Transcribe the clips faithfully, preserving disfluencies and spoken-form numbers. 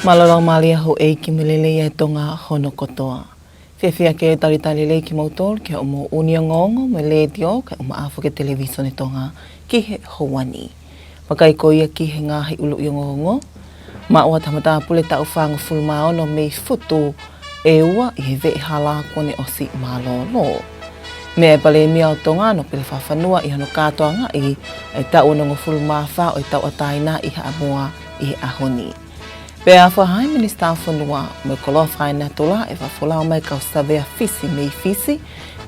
Mālō e laumālie ʻa houʻeiki mo e lelei ʻa e Tonga hono kotoa. Fiefia ke talitali lelei kimoutolu ki hoʻomou ʻū ongoongo mei he Letiō kae ʻumaʻā foki e Televisone Tonga ki he houa ni. Vakai ko ia ki he ngaahi ʻuluʻi ongoongo. Maʻu atu ha matāpule taʻu fāngofulu mā ono mei Futu ʻe ua ʻi he veʻehala kuo ne ʻosi mālōlō. Meʻa e Palēmia ʻo Tonga, Nōpele Fakafanua, ʻi hono kātoangaʻi e taʻu onongofulu mā fā ʻo e tauʻatāina ʻi Haʻamoa ʻi he ʻaho ni. Pea fakahā ʻe he Minisitā Fonua mo e Koloa Fakaenatula ʻe fakafolau mai e kau savea Fisi mei Fisi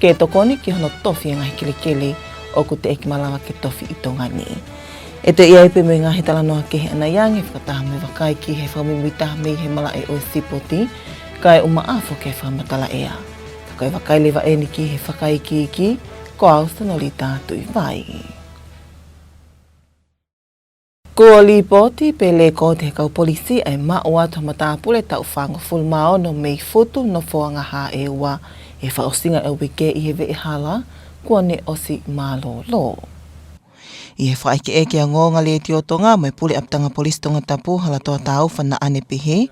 ke tokoni ki hono tofi e ngaahi kelekele ʻoku teʻeki malava ke tofi ʻi Tonga ni. ʻE toe ʻi ai pē mo e ngaahi talanoa kehe ʻanai ange, fakataha mo e vakai ki he fakamuimuitaha mei he malaʻe ʻo e sipoti, kae ʻumaʻā foki e fakamatala ʻea. Ka ko e vakai leva eni ki he fakaikiiki, ko au Sonolita Tuʻivai. Kuo lipooti pē lekooti ʻe he kau polisi ʻa e maʻu atu ha matāpule taʻu fāngofulu mā ono mei Futu, Nofoangaha ʻe ua, ʻi he fakaʻosinga ʻo e uike ʻi he veʻehala kuo ne ʻosi mālōlō. ʻI he fakaʻekeʻeke ʻa e ongoongo ʻa e Letiō Tonga mo e Pule ʻApitanga Polisi Tongatapu, Halatoa Taufa, naʻa ne pehē,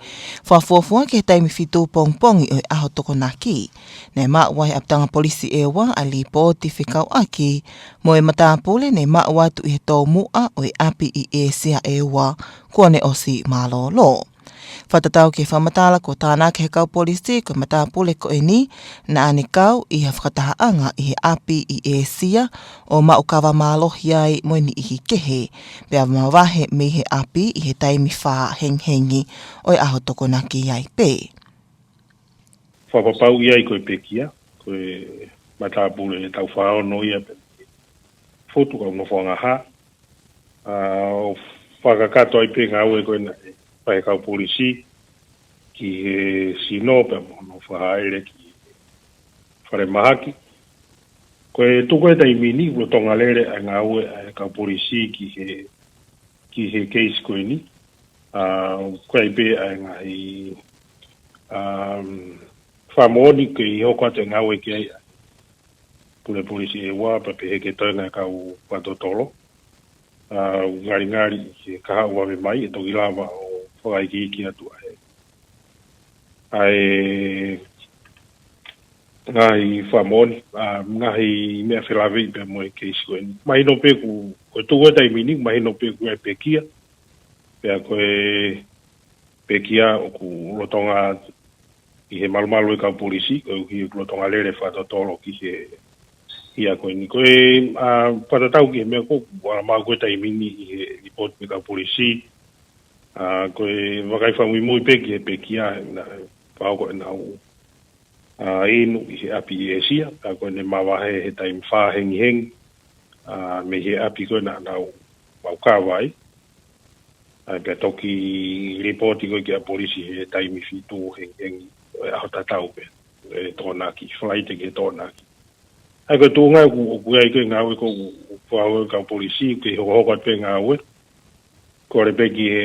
fakafuofua ki he taimi fitu pongipongi ʻo e ʻaho Tokonaki, naʻe maʻu ai ʻe he ʻApitanga Polisi ʻe ua ʻa e lipooti fekauʻaki mo e matāpule naʻe maʻu atu ʻi he toumuʻa ʻo e ʻapi ʻi ʻĒsia ʻe ua kuo ne ʻosi mālōlō. Fakatatau ki he fakamatala kuo tānaki ʻe he kau polisi, ko e matāpule ko eni naʻa ne kau ʻi ha fakatahaʻanga ʻi he ʻapi ʻi ʻĒsia ʻo maʻu kava mālohi ai mo e niʻihi kehe, pea mavahe mei he ʻapi ʻi he taimi fā hengihengi ʻo e ʻaho Tokonaki ai pē. Fakapapauʻi ai ko e pekia, ko e matāpule taʻu fā ono ia pē, Futu kae ʻumaʻā Nofoangaha, ʻa, ʻo fakakakato ai pē ngāue ko ena ʻa e kau polisi ki he sino pea mo hono fakahaʻele ki falemahaki. Ko e tuku e taimi ni, kuo lolotonga lele ʻa e ngāue ʻa e kau polisi ki he, ki he keisi ko eni. ʻA, ko e ʻi ai pē ʻa e ngaahi, um, fakamoʻoni ke ʻi hoko atu e ngāue ki ai ʻa e Pule Polisi ʻe ua, pea pehē ki he toenga e kau fakatotolo. ʻA, ngalingali ke kahaʻu vave mai, ʻe toki lava ʻo fakaikiiki atu ʻa e, ʻa e ngaahi fakamoʻoni, ʻa, ngaahi meʻa felāveʻi pea mo e keisi ko eni. Mahino pē ku, ko e tuku e taimi ni, mahino pē ko e pekia. Pea ko e pekia ʻoku lolotonga ʻi he malumalu e kau polisi, koeʻuhi ʻoku lolotonga lele fakatotolo ki he hia ko eni. Ko e, ʻa, fakatatau ki he meʻa ko ē ʻoku ala maʻu ko ē taimi ni ʻi he lipooti mei he kau polisi. ʻA, ko e vakai fakamuimui pē ki he pekia naʻe fakahoko ʻenau, ʻa, inu ʻi he ʻapi ʻi ʻĒsia, ʻa, ko ʻene mavahe he taimi fā hengihengi, ʻa, mei he ʻapi ko ē naʻa nau maʻu kava ai. ʻA, pea toki lipooti ko ē ki he polisi he taimi fitu hengihengi ʻo e ʻaho tatau pē, ʻe Tokonaki, Falaite ki he Tokonaki. ʻA ia ko e tuʻunga ʻoku, ʻoku ʻi ai ko ē ngāue ko ē ʻoku, ʻoku fakahoko ʻe he kau polisi, ke hokohoko atu pē ngāue. Kole pē ki he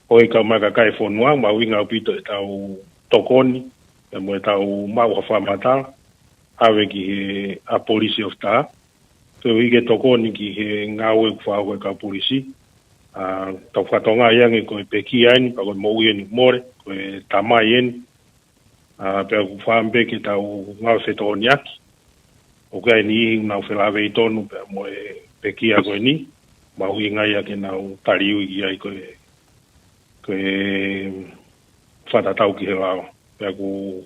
ʻoku ʻi ai e kau mai kakai e fonua, mahuʻinga ʻaupito ʻetau tokoni, pea mo ʻetau maʻu ha fakamatala, ʻave ki he ʻa polisi ʻo Futu. Koeʻuhi ke tokoni ki he ngāue ʻoku fakahoko ʻe he kau polisi. ʻA, tau fakatokangaʻi ange ko e pekia eni, pea ko e moʻui eni mole, ko e tamai eni. ʻA, pea ʻoku fakaʻamu pē ke tau ngāue fetokoniʻaki. ʻOku ʻi ai e niʻihi ʻoku nau felāveʻi tonu pea mo e pekia ko eni, mahuʻinga ia ke nau taliui ki ai ko e, ko e fakatatau ki he lao. Pea ʻoku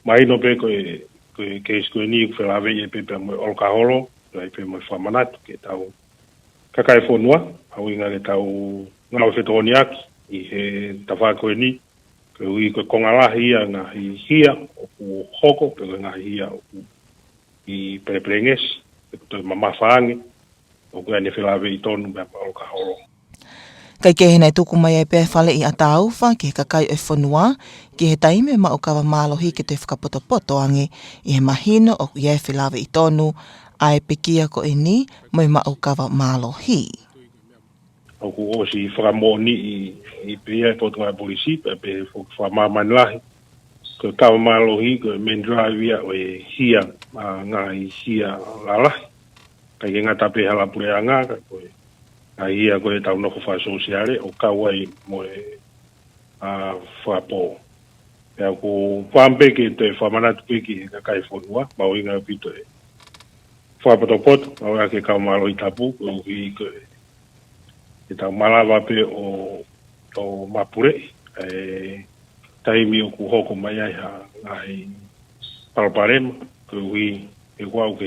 mahino pē ko e, ko e keisi ko eni ʻoku felāveʻi ai pē pea mo e ʻolokaholo, ʻi ai pē mo e fakamanatu ke tau kakai e fonua, mahuʻinga ke tau ngāue fetokoniʻaki ʻi he tafaʻaki ko eni, koeʻuhi ko e konga lahi ia e ngaahi hia ʻoku hoko, pe ko e ngaahi hia ʻoku ʻi pelepelengesi, pe ko e toe mamafa ange, ʻoku ʻi ai ʻene felāveʻi tonu pea mo e ʻolokaholo. Kaekehe naʻe tuku mai ai pē ʻa e faleʻi ʻa Taufa ki he kakai ʻo e fonua, ki he taimi ʻo e maʻu kava mālohi ke toe fakapotopoto ange, ʻi he mahino ʻoku ʻi ai e felāveʻi tonu ʻa e pekia ko eni mo e maʻu kava mālohi. ʻOku ʻosi fakamoʻoniʻi, ʻi pē ia ʻe he Potungāue Polisi, pea pehē foki ʻe he fakamāmani lahi. Ko e kava mālohi, ko e main drive ia ʻo e hia, ʻa, ngaahi hia lalahi. ʻIkai ke ngata pē he hala puleʻanga, ka ko e ngaahi hia ko ē ʻetau nofo fakasōsiale, ʻo kau ai mo e, ʻa fakapō. Pea ʻoku ou fakaʻamu pē ke toe fakamanatu pē ki he kakai e fonua, mahuʻinga ʻaupito e fakapotopoto, ʻo ʻai ke kau mālohi tapu, koeʻuhi ko e, ke tau malava pē ʻo, ʻo mapuleʻi e taimi ʻoku hoko mai ai ha ngaahi palopalema, koeʻuhi he kuo aʻu ke,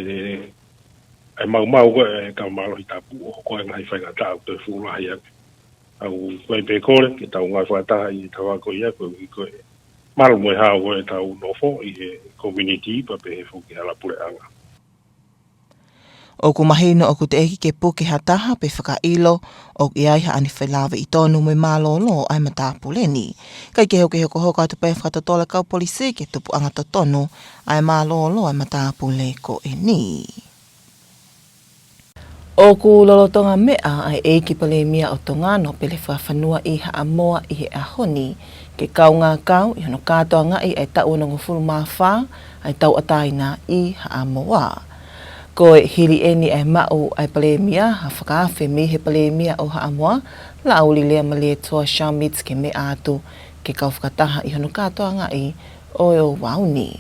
ʻai maumau ko e kau mālohi tapu ʻo hoko e ngaahi faingataʻa ʻoku toe fuʻu lahi ange. ʻOku ou fai pē kole ke tau ngāue fakataha ʻi he tafaʻaki ko ia, koeʻuhi ko e malu mo e hao ko e tau nofo ʻi he community pea pehē foki ki he hala puleʻanga. ʻOku mahino ʻoku teʻeki ke puke ha taha pe fakaʻilo ʻoku ʻi ai haʻane felāveʻi tonu mo e mālōlō ʻa e matāpule ni. Kae kehe ʻoku hokohoko atu pē fakatotolo e kau polisi ki he tupuʻanga totonu ʻa e mālōlō ʻa e matāpule ko eni. ʻOku lolotonga meʻa ʻa e ʻEiki Palēmia ʻo Tonga, Nōpele Fakafanua ʻi Haʻamoa ʻi he ʻaho ni, ke kaungā kau ʻi hono kātoangaʻi ʻa e taʻu onongofulu mā fā ʻa e tauʻatāina ʻi Haʻamoa. Ko e hili eni ʻa e maʻu ʻa e Palēmia ha fakaafe mei he Palēmia ʻo Haʻamoa, Laʻauli Leuatea Schmidt, ke meʻa atu ke kau fakataha ʻi hono kātoangaʻi ʻo e ouau ni.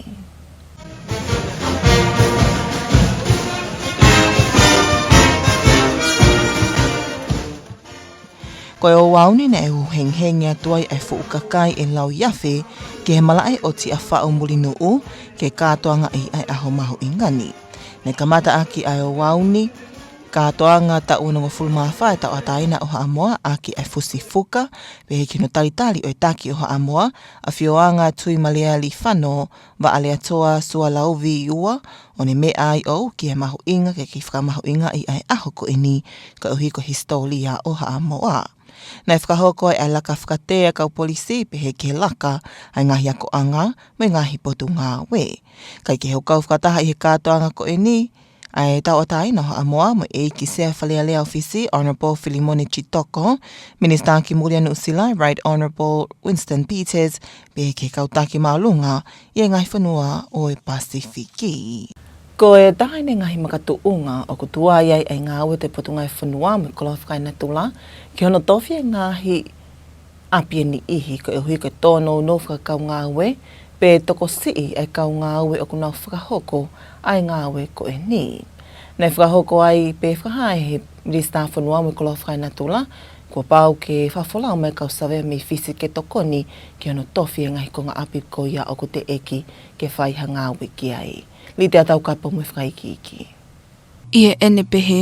Ko e ouau ni naʻe ʻuhinga hengihengi atu ai ʻa e fuʻu kakai ʻe lauiafe ki he malaʻe ʻo Tiʻafaʻu Mulinuʻu ke kātoangaʻi ʻa e ʻaho mahuʻinga ni. Naʻe kamata ʻaki ʻa e ouau ni kātoanga taʻu onongofulu mā fā e tauʻatāina ʻo Haʻamoa ʻaki ʻa e fusi fuka, pehē ki hono talitali ʻo e Taki ʻo Haʻamoa, ʻa Fioanga Tuʻimalealiʻifano Vaʻaleatoa Sualauvi ua, ʻo ne meʻa ai ʻo aʻu ki he mahuʻinga ke kei fakamahuʻingaʻi ʻa e ʻaho ko eni, koeʻuhi ko e hisitōlia ʻo Haʻamoa. Naʻe fakahoko ai ʻa e laka fakatea ʻa e kau polisi, pehē ki he laka ʻa e ngaahi akoʻanga mo e ngaahi potungāue. Kae kehe ʻoku kau fakataha ʻi he kātoanga ko eni ʻa e tauʻatāina ʻo Haʻamoa mo e ʻEiki Sea Fale Alea ʻo Fisi, Honourable Filimone Jitoko, Minisitā ki Muli ʻa Nuʻusila, Right Honourable Winston Peters, pehē ki he kau taki māʻolunga ʻi he ngaahi fonua ʻo e Pasifiki. Ko e taha eni e ngaahi makatuʻunga ʻoku tuai ai ʻa e ngāue ʻa e Potungāue Fonua mo e Koloa Fakaenatula ki hono tofi e ngaahi ʻapi ʻe niʻihi koeʻuhi ko e tōnounou fakakaungāue pe tokosiʻi ʻa e kau ngāue ʻoku nau fakahoko ʻa e ngāue ko eni. Naʻe fakahoko ai pe fakahā ʻe he Minisitā Fonua mo e Koloa Fakaenatula, kuo pau ke fakafolau mai e kau savea mei Fisi ke tokoni ki hono tofi e ngaahi konga ʻapi ko ia ʻoku teʻeki ke fai ha ngāue ki ai. Lita Taukapo mo e fakaikiiki. ʻI heʻene pehē,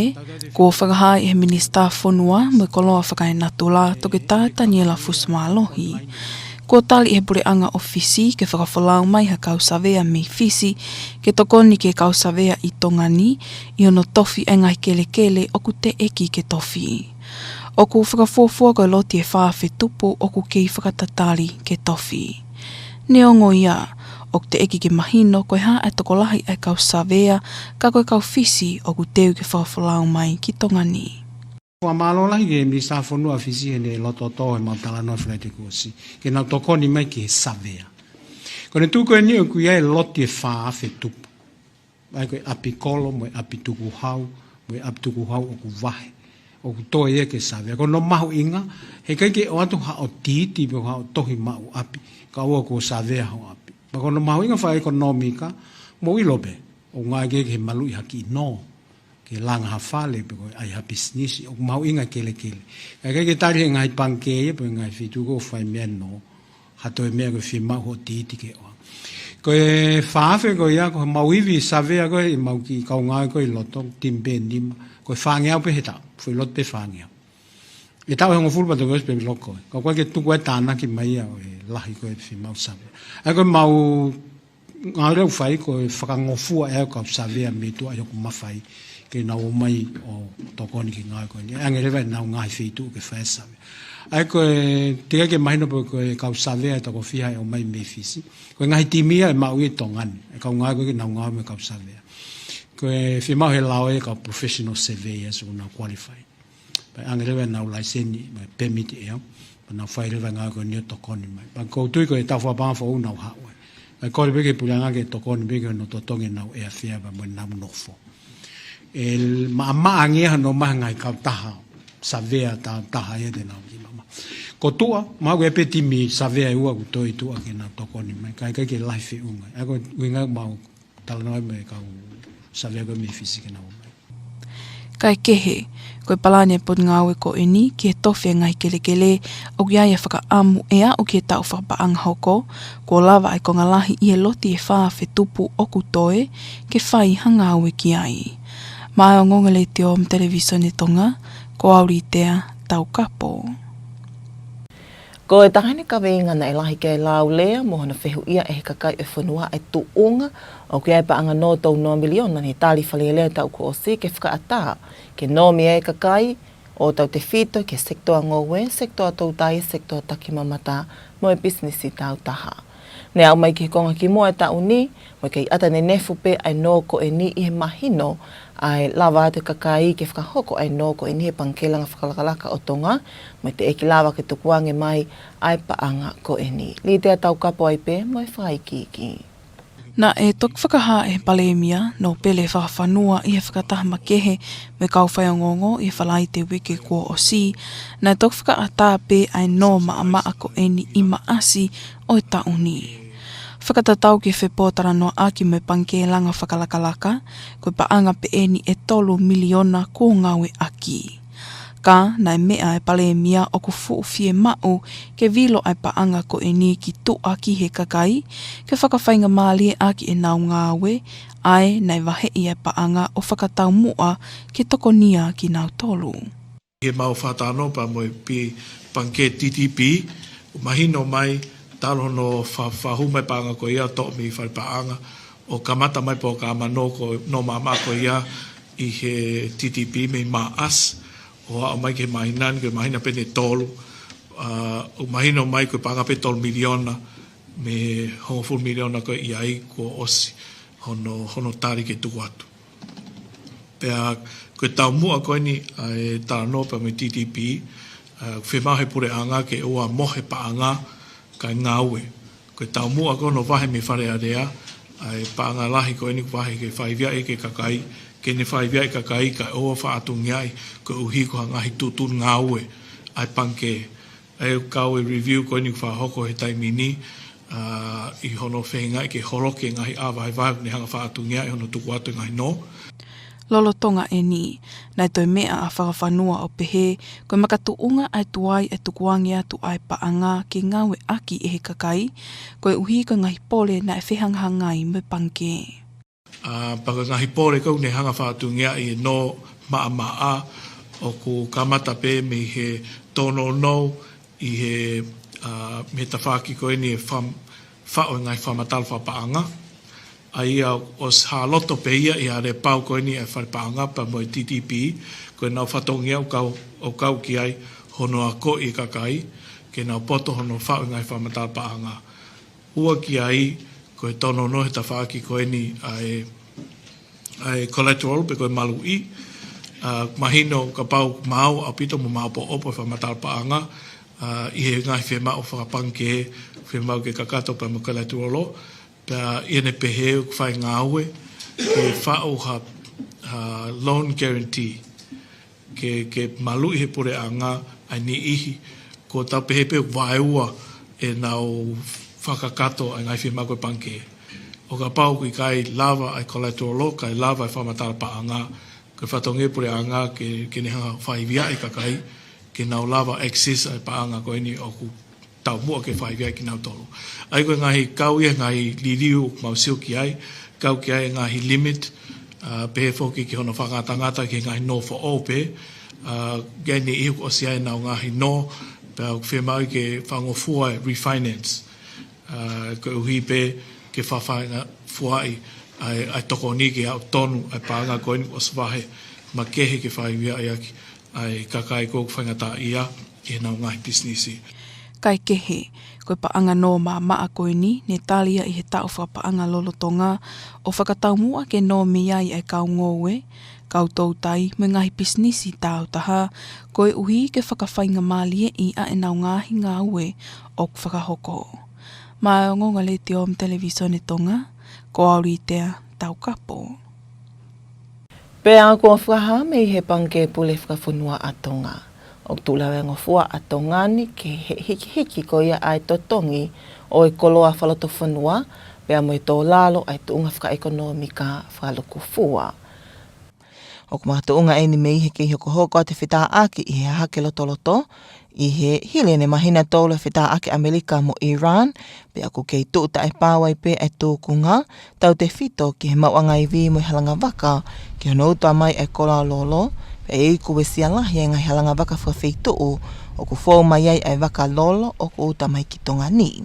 kuo fakahā ʻe he Minisitā Fonua mo e Koloa Fakaenatula, Toketā Taniela Fusimālohi, kuo tali ʻe he Puleʻanga ʻo Fisi ke fakafolau mai ha kau savea mei Fisi ke tokoni ki he kau savea ʻi Tonga ni ʻi hono tofi e ngaahi kelekele ʻoku teʻeki ke tofi. ʻOku fakafuofua ko e loti ʻe fā afe tupu ʻoku kei fakatatali ke tofi. Neongo ia, ʻoku teʻeki ke mahino ko e hā e tokolahi ʻa e kau savea, ka ko e kau Fisi ʻoku teu ke fakafolau mai ki Tonga ni. Fakamālō lahi ki he Minisitā Fonua ʻa Fisi heʻene loto tō he mau talanoa Falaite kuo ʻosi, ke nau tokoni mai ki he savea. Ko ʻene tuʻu ko eni ʻoku ʻi ai e loti ʻe fā afe tupu. ʻA ia ko e ʻapi kolo, mo e ʻapi tukuhau, mo e ʻapi tukuhau ʻoku vahe, ʻoku toe ia ke savea. Ko hono mahuʻinga, heʻikai ke ʻoatu haʻo tiiti pe haʻo tohi maʻu ʻapi, kae ʻoua kuo savea ho ʻapi. Pea ko hono mahuʻinga fakaʻekonōmika, mou ʻilo pē, ʻoku ngāueʻaki ia ke maluʻi ha kiʻi nō, ke langa ha fale pe ko e ʻai ha pisinisi, ʻoku mahuʻinga e kelekele. Kae ʻikai ke tali ʻe he ngaahi pangikē ia, pe ko e ngaahi feituʻu ʻoku fai mei ai e nō, ha toe meʻa ko e fiemaʻu hoʻo tiiti ke ʻoange. Ko e fā afe ko ia, ko e mau ivi savea ko e mau kiʻi kau ngāue ko e ʻi loto, timi pē ʻe nima, ko e fāngeau pē he taʻu, foʻi loto pē fāngeau. ʻE taʻu ʻe hongofulu pea toe ʻosi pē loko. Ka ko e ke tuku e tānaki mai ia ʻo e lahi ko e fiemaʻu savea. ʻA ia ko e mau ngāue ʻoku fai ko e fakangofua e kau savea mei tuʻa ʻi hoku mafai ke nau ō mai ʻo tokoni ki he ngāue ko eni. ʻE ʻange leva ʻenau ngaahi feituʻu ke fai e savea. ʻA ia ko e teʻeki ke mahino pe ko e kau savea ʻe toko fiha ʻe ō mai mei Fisi. Ko e ngaahi timi ia ʻe maʻu ia ʻi Tonga ni. E kau ngāue ko ē ke nau ngāue mo e kau savea. Ko e fiemaʻu he lao e kau professional surveyors ʻoku nau qualify. Pea ʻange leva ʻenau laiseni, mo e pemiti ʻe au, pea nau fai leva e ngāue ko eni ʻo tokoni mai. Pea ʻoku ou tui ko e taʻu fakapaʻanga foʻou ʻoku nau haʻu ai. Pea kole pē ki he Puleʻanga ke tokoni pē ki hono totongi ʻenau ʻea fea pea mo ʻenau nofo. ʻE maʻamaʻa ange ia hono ō mai ha ngaahi kautaha, savea ta-, taha ia te nau kiʻi maʻamaʻa. Ko Tuʻa, maʻu ʻe he pē timi savea ʻe ua ʻoku toe ʻi Tuʻa ke nau tokoni mai, ka ʻikai ke lahi feʻunga. ʻA ia ko e ʻuhinga ʻoku mau talanoa mo e kau savea ko ē mei Fisi ke nau ō mai. Kae kehe, ko e palani ʻa e Potungāue ko eni ki he tofi e ngaahi kelekele, ʻoku ʻi ai e fakaʻamu ʻe aʻu ki he taʻu fakapaʻanga hoko, kuo lava ʻa e konga lahi ʻi he loti ʻe fā fetupu ʻoku toe, ke fai ha ngāue ki ai. Maʻa e Ongoongo Letiō mo e Televīsone Tonga, ko au Litea Taukapo. Ko e taha eni e kaveinga naʻe lahi ki ai e lao lea mo hono fehuʻia ʻe he kakai ʻo e fonua ʻa e tuʻunga ʻoku ʻi ai e paʻanga nō tolu noa miliona ne tali Fale Alea he taʻu kuo ʻosi ke fakaʻatā ke nō mei ai e kakai ʻo tautefito ki he sekitoa ngoue, sekitoa toutai, sekitoa takimamata mo e pisinisi taautaha. Ne aʻu mai ki he konga kimuʻa e taʻu ni, mo e kei ʻata nenefu pē ʻa e nō ko eni ʻi he mahino ʻa e lava atu e kakai ke fakahoko ʻa e nō ko eni he Pangikē Langa Fakalakalaka ʻo Tonga, mo e teʻeki lava ke tukuange mai ʻa e paʻanga ko eni. Litea Taukapo ai pē mo e fakaikiiki. Naʻe toki fakahā ʻe he Palēmia, Nōpele Fakafanua ʻi he fakataha makehe mo e kau faiongoongo ʻi he Falaite uike kuo ʻosi, naʻe toki fakaʻatā pē ʻa e nō maʻamaʻa ko eni ʻi Maʻasi ʻo e taʻu ni. Fakatatau ki he fepōtalanoaʻaki mo e Pangikē Langa Fakalakalaka, ko e paʻanga pē eni ʻe tolu miliona kuo ngāueʻaki. Ka naʻe meʻa e Palēmia ʻoku fuʻu fiemaʻu ke vilo ʻa e paʻanga ko eni ki tuʻa ki he kakai, ke fakafaingamālieʻaki ʻenau ngāue, ʻa ia naʻe vaheʻi ʻa e paʻanga ʻo fakataumuʻa ke tokonia kinautolu. Ke mau fakatalanoa pea mo e pē Pangikē T T P, ʻoku mahino mai talu hono fa-, fakahū mai e paʻanga ko ia toʻo mei Fale Paʻanga, ʻo kamata mai polokalama nō ko, nō maʻamaʻa ko ia ʻi he T T P mei Maʻasi, ʻo aʻu mai ki he māhina ni, ko e māhina pē ʻe tolu, ʻa, ʻoku mahino mai ko e paʻanga pē tolu miliona mei he hongofulu miliona ko ē ʻi ai kuo ʻosi hono, hono tali ke tuku atu. Pea ko e taumuʻa ko eni ʻa e talanoa pea mo e T T P, ʻa, fiemaʻu ʻe he puleʻanga ke ʻoua mohe paʻanga kae ngāue. Ko e taumuʻa ko hono vahe mei Fale Alea, ʻa e paʻanga lahi ko eni ʻoku vahe ke faiveaʻi ki he kakai, ke ne faiveaʻi e kakai kae ʻoua faʻatungiaʻi koeʻuhi ko ha ngaahi tuʻutuʻuni ngāue ʻa e Pangikē. ʻA ia ʻoku kau e review ko eni ʻoku fakahoko he taimi ni, ʻa, ʻi hono feingaʻi ke holoki e ngaahi ʻā vahevahe ʻoku ne hanga faʻatungiaʻi hono tuku atu e ngaahi nō. Lolotonga eni, naʻe toe meʻa ʻa Fakafanua ʻo pehē, ko e makatuʻunga ʻa e tuai ʻa e tukuange atu ʻa e paʻanga ke ngāueʻaki ʻe he kakai, koeʻuhi ko e ngaahi pole naʻe fehangahangai mo e Pangikē. ʻA, pea ko e ngaahi pole ko ē ʻoku ne hanga faʻatungiaʻi e nō maʻamaʻa ʻoku kamata pē mei he tōnounou ʻi he, ʻa, mei he tafaʻaki ko eni e fam-, faʻu e ngaahi fakamatala fakapaʻanga. ʻA ia ʻosi hā loto pē ia ʻi he aleapau ko eni ʻa e Fale Paʻanga pea mo e T T P, ko ʻenau fatongia ʻoku kau, ʻoku kau ki ai hono akoʻi e kakai, ke nau poto hono faʻu e ngaahi fakamatala paʻanga. Ua ki ai, ko e tōnounou he tafaʻaki ko eni ʻa e, ʻa e collateral pe ko e maluʻi, ʻa, mahino kapau maau ʻaupito mo maopoopo e fakamatala paʻanga, ʻa, ʻi he ngaahi fiemaʻu fakapangikē, fiemaʻu ke kakato pea mo e collateral, pea ʻi heʻene pehē ʻoku fai e ngāue, ke faʻu ha, ha loan guarantee. Ke, ke maluʻi ʻe he puleʻanga ʻa e niʻihi, ko e tau pehē pē ʻoku vaeua ʻenau fakakakato ʻa e ngaahi fiemaʻu ko ē ʻa e Pangikē. ʻO kapau ʻoku ʻikai lava ʻa e collateral, ʻikai lava e fakamatala paʻanga, ko e fatongia e puleʻanga ke, ke ne hanga faiveaʻi e kakai, ke nau lava access ʻa e paʻanga ko eni ʻoku taumuʻa ke faiveaʻi kinautolu. ʻA ia ko e ngaahi kau ia e ngaahi liliu ʻoku mau sio ki ai, kau ki ai e ngaahi limit, ʻa, pehē foki ki hono fakangatangata ki he ngaahi nō foʻou pē, ʻa, ki he niʻihi ʻoku ʻosi ʻi ai ʻenau ngaahi nō, pea ʻoku fiemaʻu ke fakangofua e refinance, ʻa, koeʻuhi pē ke fakafaingafuaʻi ʻa e, ʻa e tokoni ke aʻu tonu ʻa e paʻanga ko eni ʻoku ʻosi vahe makehe ke faiveaʻi ʻaki ʻa e kakai ko ē ʻoku faingataʻaʻia ʻi heʻenau ngaahi pisinisi. Kae kehe, ko e paʻanga nō maʻamaʻa ko eni, ne tali ia ʻi he taʻu fakapaʻanga lolotonga, ʻo fakataumuʻa ke nō mei ai ʻa e kau ngoue, kau toutai, mo e ngaahi pisinisi taautaha, koeʻuhi ke fakafaingamālieʻi ʻa ʻenau ngaahi ngāue ʻoku fakahoko. Maʻa e Ongoongo Letiō mo e Televīsone Tonga, ko au Litea Taukapo. Pea kuo fakahā mei he Pangikē Pule Fakafonua ʻa Tonga, ʻOku tuʻu leva e ngofua ʻa Tonga ni ki he hikihiki ko ia ʻa e totongi ʻo e koloa fakalotofonua, pea mo e tō lalo ʻa e tuʻunga fakaʻekonōmika fakalukufua. ʻOku makatuʻunga eni mei he kei hokohoko atu e fetāʻaki ʻi he hahake lotoloto, ʻi he hili ʻene māhina ʻe tolu e fetāʻaki ʻa ʻAmelika mo Iran, pea ʻoku kei tuʻu taʻepau ai pē ʻa e tūkunga, tautefito ki he maʻuʻanga ivi mo e halanga vaka, ki hono uta mai ʻa e koloa lolo, pea ʻe iku uesia lahi ʻa e ngaahi halanga vaka fakafeituʻu ʻoku fou mai ai ʻa e vaka lolo ʻoku uta mai ki Tonga ni.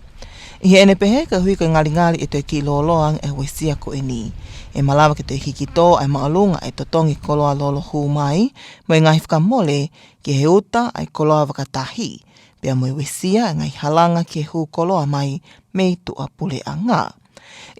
ʻI heʻene pehē, koeʻuhi ko e ngalingali ʻe toe kiʻi lōloa ange ʻa e uesia ko eni, ʻe malava ke toe hiki tō ʻa e māʻolunga ʻa e totongi koloa lolo hū mai, mo e ngaahi fakamole ki he uta ʻa e koloa vakatahi, pea mo e uesia ʻa e ngaahi halanga ki he hū koloa mai mei tuʻapuleʻanga.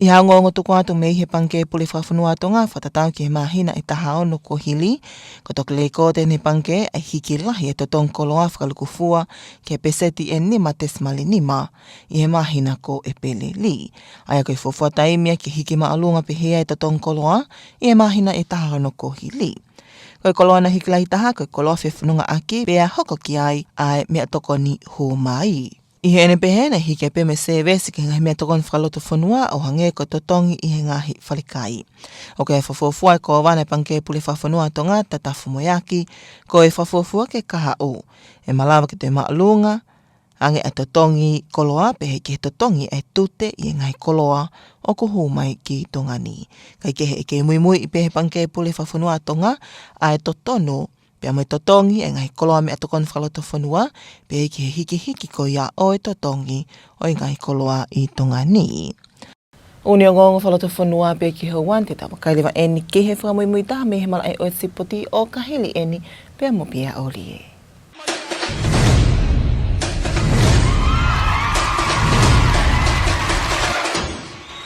ʻI ha ongoongo tuku atu mei he Pangikē Pule Fakafonua ʻa Tonga, fakatatau ki he māhina ʻe taha ono kuo hili, kuo toki lekooti ʻe he pangikē ʻa e hiki lahi e totongi koloa fakalukufua ki he peseti ʻe nima tesimale nima ʻi he māhina ko ʻEpeleli. ʻA ia ko e fuofua taimi ia ke hiki māʻolunga pehē ai e totongi koloa ʻi he māhina ʻe taha ono kuo hili. Ko e koloa naʻe hiki lahi taha ko e koloa fefonongaʻaki, pea hoko ki ai ʻa e meʻatokoni hū mai. ʻI heʻene pehē, naʻe hiki pē mo e sēvesi ki he ngaahi meʻatokoni fakalotofonua ʻo hangē ko e totongi ʻi he ngaahi falekai. ʻOku ʻi ai e fakafuofua ʻa e Kōvana ʻo e Pangikē Pule Fakafonua ʻa Tonga, Tata Fumoeaki, ko e fakafuofua ke kahaʻu, ʻe malava ke toe māʻolunga ange ʻa e totongi koloa, pehē ki he totongi ʻa e tute ʻi he ngaahi koloa ʻoku hū mai ki Tonga ni. Kae kehe, ʻe kei muimui pē ʻe he Pangikē Pule Fakafonua ʻa Tonga ʻa e totonu pea mo e totongi ʻa e ngaahi koloa meʻatokoni fakalotofonua, pehē ki he hikihiki ko ia ʻo e totongi ʻo e ngaahi koloa ʻi Tonga ni. ʻOku ne ongoongo fakalotofonua pē ki he houa ni, te tau vakai leva eni ki he fakamuimui taha mei he malaʻe ʻo e sipoti ʻo Kahili eni pea mo Pia ʻOlie.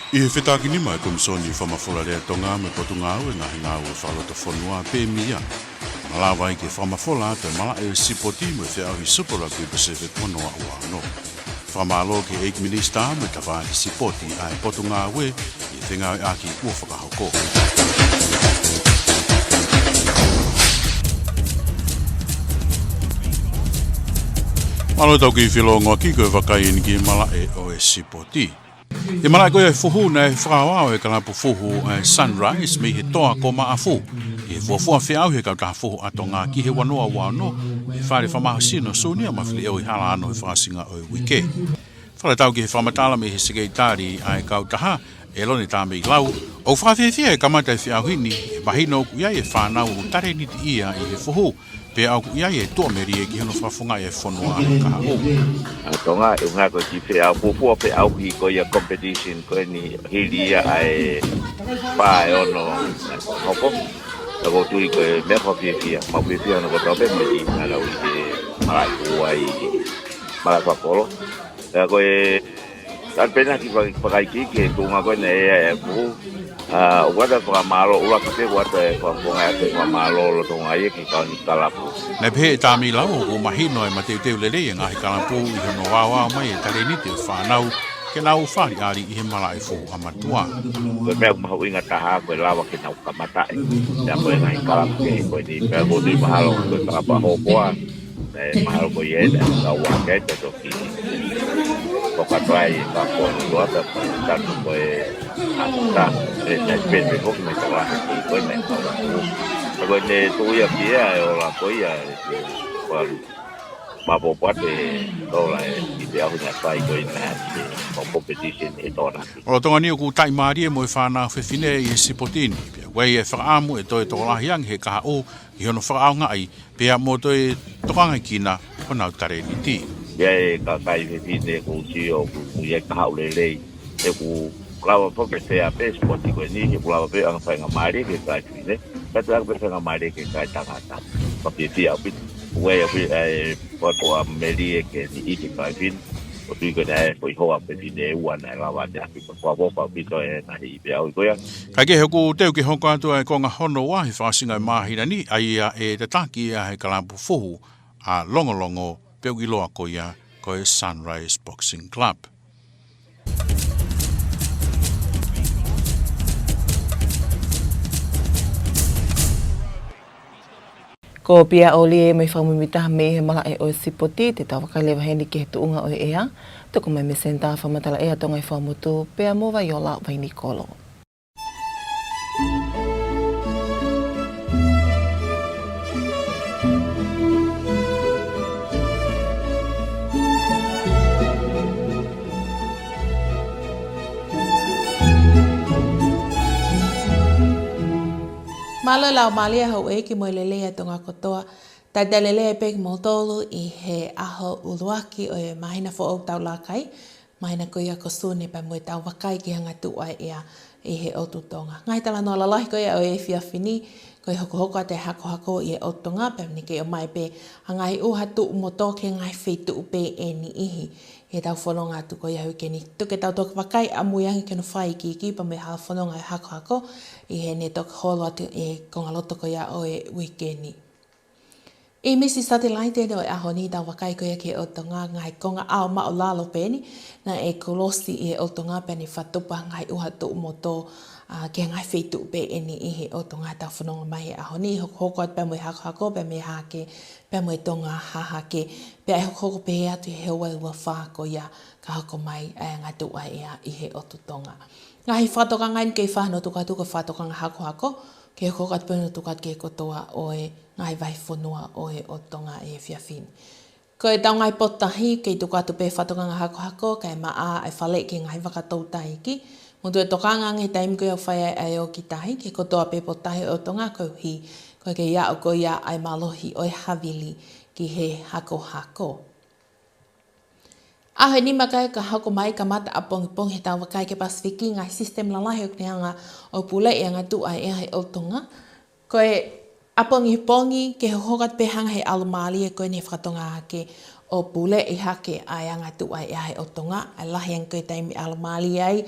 ʻI he fetākinima ʻa e Komisoni Fakamafola Lea ʻa Tonga mo e Potungāue Ngaahi Ngāue Fakalotofonua, Pemia, malava ai ke fakamafola atu e malaʻe ʻo e sipoti mo e feʻauhi Super Rugby Pacific ua noa ua ono. Fakamālō ki he ʻEiki Minisitā mo e tafaʻaki sipoti ʻa e Potungāue ʻi he fengāueʻaki kuo fakahoko. Mālō e tau kiʻi felōngoaki, ko e vakai eni ki he malaʻe ʻo e sipoti. ʻI he malaʻe ko ia ʻo e fuhu, naʻe fakaaoao e kalapu fuhu ʻa e Sunrise mei he toa ko Maʻafu ʻi he fuofua feʻauhi ʻa e kautaha fuhu ʻa Tonga ki he ua noa ua ono ʻi he fale fakamāhosino Sunia Mafileʻoi Halaano he fakaʻosinga ʻo e uike. Fakatatau ki he fakamatala mei he sekelitali ʻa e kautaha, ʻElone Tameilau, ʻoku fakafiefia e kamata e feʻauhi ni, he mahino ʻoku ʻi ai e fānau ʻoku talēniti ia ʻi he fuhu, pea ʻoku ʻi ai e tuʻamelie ki hono fakafofongaʻi e fonua ʻa e kahaʻu. ʻA Tonga, ʻi he ʻuhinga ko e kiʻi feʻauhi, fuofua feʻauhi ko ia competition ko eni hili ia ʻa e fā ʻe ono naʻe hoko. Ka ʻoku ou tui ko e meʻa fakafiefia, mafiefia hono kotoa pē mo e kiʻi fānau ʻi he malaʻe ua ʻi malaʻe fakakolo. Pea ko e, ka pena ki faka-, fakaikiiki e tuʻunga ko ena ʻa e fuhu. ʻA, ʻoku ʻoatu e fakamālō, ʻuluaki pē ʻoku ʻoatu e fakafofongaʻi atu e fakamālō lolotonga ia ki he kau ni kalapu. Naʻe pehē ʻe Tameilau ʻoku mahino e mateuteu lelei e ngaahi kalapu ʻi hono aoao mai e talēniti ʻo e fānau ke nau fāʻaliʻali ʻi he malaʻe fuhu ʻa Matua. Ko e meʻa ʻoku mahuʻinga taha ko e lava ke nau kamataʻi. Pea ko e ngaahi kalapu kehe ko eni, pea ʻoku ou tui mahalo ko e kalapu ʻa Hopoa, naʻe mahalo ko ia ʻe naʻe kau ake ai, pea toki ko katoa ai e kalapu ʻa Hopoa, pea ko e tatu ko e ʻa Matua, ʻe naʻe pehē pē foki mei he kalapu ko ē naʻe kau atu. Pea ko ʻene tuʻu ia ki ai e ola ko ia, ʻe kua mapopo atu e ola ʻi he feʻauhi naʻe fai ko ē naʻe ʻi he competition ʻi Tonga ni. ʻOku tau mālie mo e fānau fefine ʻi he sipoti ni, pea ʻoku ʻi ai e fakaʻamu ʻe toe tokolahi ange he kahaʻu ʻi hono fakaʻaongaʻi, pea mo toe tokangaʻi kinautolu honau talēniti. ʻI ai e kakai fefine ʻoku ou sio ʻoku ʻi ai e kahaʻu lelei, he ʻoku lava foki e fair pay sipoti ko eni, he ʻoku lava pē ʻo anga faingamālie ki he kakai fefine, kae ʻoua pē faingamālie ki he kakai tangata. Fakafiefia ʻaupito. ʻOku ʻi ai ʻaupito e, e, ʻoatu ʻa melie ke ni ʻi he kakai fefine. ʻOku ou tui ko ena e foʻi hoa fefine ʻe ua naʻe lava ʻo aʻu ki he fakafofonga ʻaupito e ngaahi feʻauhi ko ia. Kae kehe, ʻoku teu ke hoko atu ʻa e konga hono ua he fakaʻosinga ʻo e māhina ni, ʻa ia ʻe tataki ʻe he kalapu fuhu ʻa Longolongo, pea ʻoku ʻiloa ko ia ko e Sunrise Boxing Club. Ko Pia Olie mo e fakamuimuitaha mei he malaʻe ʻo e sipoti, te tau vakai leva heni ki he tuʻunga ʻo e ʻea. Tuku mai mei he Senitā Fakamatala ʻEa Tonga ʻi Fuaʻamotu, pea mo Vaiola Vainikolo. Mālō e laumālie houʻeiki mo e lelei ʻa Tonga kotoa. Talitali lelei pē kimoutolu ʻi he ʻaho ʻuluaki ʻo e māhina foʻou ʻoku tau laka ai, māhina ko ia ko Sune, pea mo ʻetau vakai ki he anga tuʻu ʻa e ʻea ʻi he ʻotu Tonga. Ngaahi talanoa lalahi ko ia ʻo e efiafi ni, ko e hokohoko atu e hakohako ʻi he ʻotu Tonga, pea naʻe kei ʻomai pē ha ngaahi ʻuha tuʻu mo tō ki he ngaahi feituʻu pē ʻe niʻihi. ʻI heʻetau fononga atu ko ia he uike ni. Tuku ke tau toki vakai ʻamui ange ki hono fakaikiiki pea mo e halafononga e hakohako ʻi heʻene toki holo atu e kongaloto ko ia ʻo e uike ni. ʻI he misi satelaite ʻo e ʻaho ni, tau vakai ko ia ki he ʻotu Tonga, ngaahi konga ʻao māʻulalo pē eni naʻe kolosi ʻi he ʻotu Tonga pea ne fakatupu ha ngaahi ʻuha tuʻu mo tō, ʻa, ki he ngaahi feituʻu pē ʻe niʻihi ʻi he ʻotu Tonga ʻetau fononga mai he ʻaho ni, hokohoko atu pea mo e hakohako, pea mo e hahake, pea mo e tonga hahake, pea ʻe hokohoko pehē atu he houa ʻe ua fā ko ia ka hoko mai ʻa e anga tuʻu ʻa e ʻea ʻi he ʻotu Tonga. Ngaahi fakatokanga eni kei fā hono tuku atu ko e fakatokanga hakohako, ke hokohoko atu pē hono tuku atu ki he kotoa ʻo e ngaahi vahefonua ʻo e ʻotu Tonga ʻi he efiafi ni. Ko ʻetau ngaahi potutahi, kei tuku atu pē fakatokanga hakohako, kae maʻa e faleʻi ki he ngaahi vaka toutai iiki. Mou toe tokanga ange he taimi ko ia ʻoku fai ai ʻa e ō ki tahi, ki he kotoa pē potutahi ʻo ʻotu Tonga koeʻuhi ko e kei aʻu ko ia ʻa e mālohi ʻo e havili ki he hakohako. ʻAho ʻe nima ko ia ka hoko mai, kamata ʻapongipongi, heʻetau vakai ki he Pasifiki, ngaahi sisitemi lalahi ʻoku ne hanga ʻo puleʻi e anga tuʻu ʻa e ʻea he ʻotu Tonga. Ko e ʻapongipongi, ke hokohoko atu pē hanga he ʻalomālie ko eni he fakatonga hahake ʻo puleʻi hake ʻa e anga tuʻu ʻa e ʻea he ʻotu Tonga, ʻa e lahi ange ko ia e taimi ʻalomālie ai,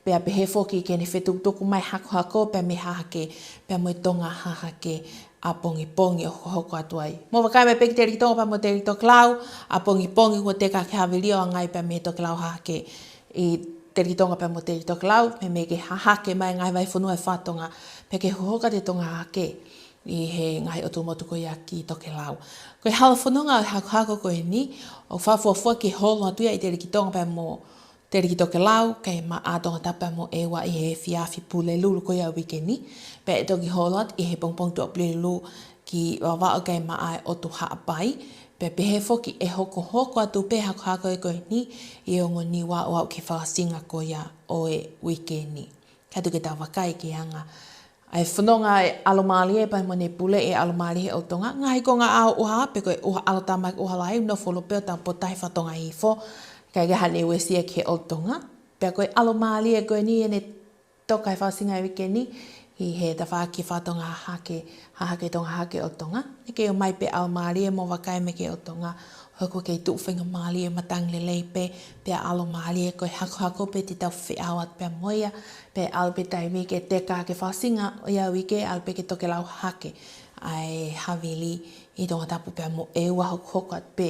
pea pehē foki ki heʻene fetukutuku mai hakohako, pea mo e hahake, pea mo e tonga hahake ʻapongipongi ʻo hokohoko atu ai. Mou vakai mai pē ki Telikitonga pea mo Telekitokelau, ʻapongipongi kuo teka ki he havili ʻo ʻange ai pea mei he tokelau hahake ʻi Telikitonga pea mo Telekitokelau, meimei ke hahake mai e ngaahi vahefonua ʻo e fakatonga, pea ke hokohoko atu e tonga hahake ʻi he ngaahi ʻotu motu ko ia ki tokelau. Ko e halafononga ʻo e hakohako ko eni, ʻoku fakafuofua ke holo atu ia ʻi Telikitonga pea mo Telekitokelau, kae maʻa Tongatapu pea mo ʻEua ʻi he efiafi Pulelulu ko ia uike ni, pea ʻe toki holo atu ʻi he pongipongi Tuʻapulelulu ki Vavaʻu kae maʻa e ʻotu Haʻapai, pea pehē foki ʻe hokohoko atu pē hakohako ʻe ko eni ʻi he ongo Niua ʻo aʻu ki he fakaʻosinga ko ia ʻo e uike ni. Ka tuku ke tau vakai ki he anga ʻa e fononga e ʻalomālie pea mo ʻene puleʻi e ʻalomālie he ʻotu Tonga. Ngaahi konga ʻao ʻuha, pe ko e ʻuha ʻalotāmaki, ʻuha lahi, nofo lōpeo, tau potahi fakatonga hifo, kae ʻikai haʻane uesia ki he ʻotu Tonga. Pea ko e ʻalomālie ko eni ʻene toka he fakaʻosinga e uike ni, ʻi he tafaʻaki fakatonga hahake, hahake tonga hahake ʻo Tonga. Naʻe kei ʻomai pē ʻalomālie, mou vakai mai ki he ʻotu Tonga, ʻoku kei tuʻu faingamālie, matangi lelei pē, pea ʻalomālie, ko e hakohako pē te tau feʻao atu pea mo ia, pea ʻalu pē taimi ke teka ki he fakaʻosinga ʻo ia uike, ʻalu pē ki he tokelau hahake ʻa e havili ʻi Tongatapu pea mo ʻEua, hokohoko atu pē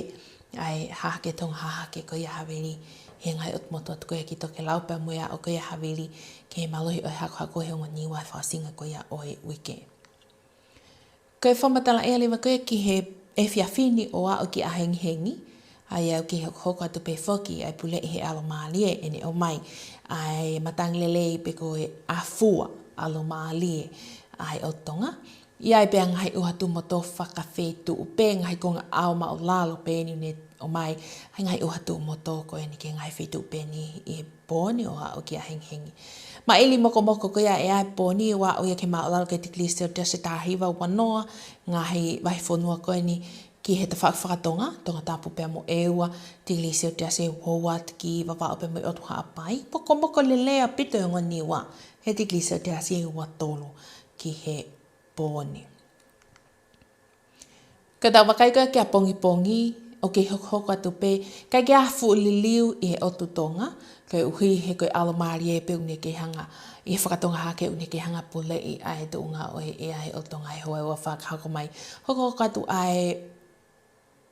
ʻa e hahake tonga hahake ko ia havili he ngaahi ʻotu motu atu ko ia ki tokelau pea mo e aʻu ko ia havili ki he mālohi ʻo e hakohako he ongo Niua he fakaʻosinga ko ia ʻo e uike. Ko e fakamatala ʻea leva ko ia ki he efiafi ni ʻo aʻu ki ʻahengihengi, ʻa ia ʻoku kei hokohoko atu pē foki ʻa e puleʻi he ʻalomālie ʻene ʻomai ʻa e matangi lelei pe ko e ʻafua ʻalomālie ʻa e ʻotu Tonga. ʻI ai pē ʻa e ngaahi ʻuha tuʻu mo tō fakafeituʻu pē, ngaahi konga ʻao māʻulalo pē eni ʻoku ne ʻomai ʻa e ngaahi ʻuha tuʻu mo tō ko eni ki he ngaahi feituʻu pē eni ʻi he pō ni ʻo aʻu ki ʻahengihengi. Maʻili mokomoko ko ia e ʻea he pō ni ʻo aʻu ia ki he māʻulalo ki he tikilī selesiasi ʻe taha hiva ua noa, ngaahi vahefonua ko eni ki he tafaʻaki fakatonga, Tongatapu pea mo ʻEua, tikilī selesiasi ʻe ua ua atu ki Vavaʻu pea mo e ʻotu Haʻapai, mokomoko lelei ʻaupito e ongo Niua, he tikilī selesiasi ʻe ua tolu ki he pō ni. Ka tau vakai ko ia ki ʻapongipongi, ʻoku kei hokohoko atu pē, ʻikai ke ʻafu liliu ʻi he ʻotu Tonga, koeʻuhi he ko e ʻalomālie pē ʻoku ne kei hanga ʻi he fakatonga hahake ʻoku ne kei hanga puleʻi ʻa e tuʻunga ʻo e ʻea he ʻotu Tonga he houa ʻe ua fā ka hoko mai. Hokohoko atu ʻa e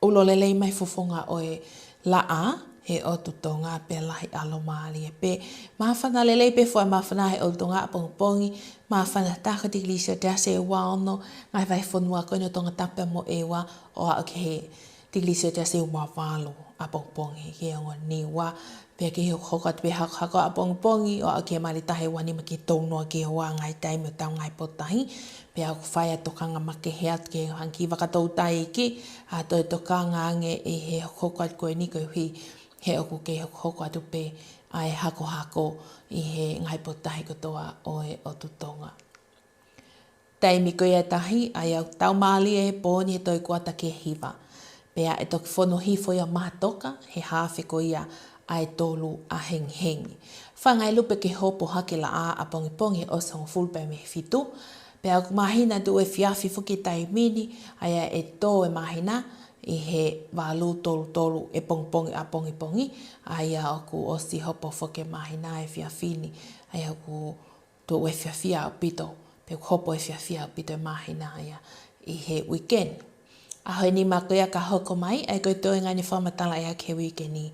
ulo lelei mai fofonga ʻo e laʻā, he ʻotu Tonga pea lahi ʻalomālie pē. Māfana lelei pē fua māfana he ʻotu Tonga ʻapongipongi, māfana taha ko e tikilī selesiasi ʻe ua ono, ngaahi vahefonua ko eni ʻo Tongatapu mo ʻEua, ʻo aʻu ki he tikilī selesiasi ʻe ua valu ʻapongipongi ki he ongo Niua. Pea ke hokohoko atu pē hakohako ʻapongipongi, ʻo aʻu ki he mali taha ʻe ua nima ki he tolu noa ki he ua ngaahi taimi ʻo e taʻu ngaahi potutahi. Pea ʻoku fai ʻa e tokanga makehe atu ki he hangē ko e vaka toutai ki, ʻa e toe tokanga ange ʻi he hokohoko atu ko eni koeʻuhi he ʻoku kei hokohoko atu pē ʻa e hakohako ʻi he ngaahi potutahi kotoa ʻo e ʻotu Tonga. Taimi ko ia ʻe taha, ʻa ia ʻoku tau mālie he pō ni he toe kuata ki he hiva. Pea ʻe toki fono hifo ia ʻo mahatoka he haafe ko ia ʻa e tolu ʻahengihengi. Fanga e lupe ke hopo hake laʻā ʻapongipongi he ʻosi hongofulu pē mei he fitu. Pea ʻoku māhina tuʻu efiafi foki he taimi ni, ʻa ia ʻe tō e māhina ʻi he valu tolu tolu ʻapongipongi ʻapongipongi, ʻa ia ʻoku ʻosi hopo foki e māhina efiafi ni, ʻa ia ʻoku tuʻu efiafi ʻaupito, pe ʻoku hopo efiafi ʻaupito e māhina ia ʻi he uike ni. ʻAho ʻe nima ko ia ka hoko mai, ʻa ia ko e toenga ʻeni e fakamatala ʻea ki he uike ni,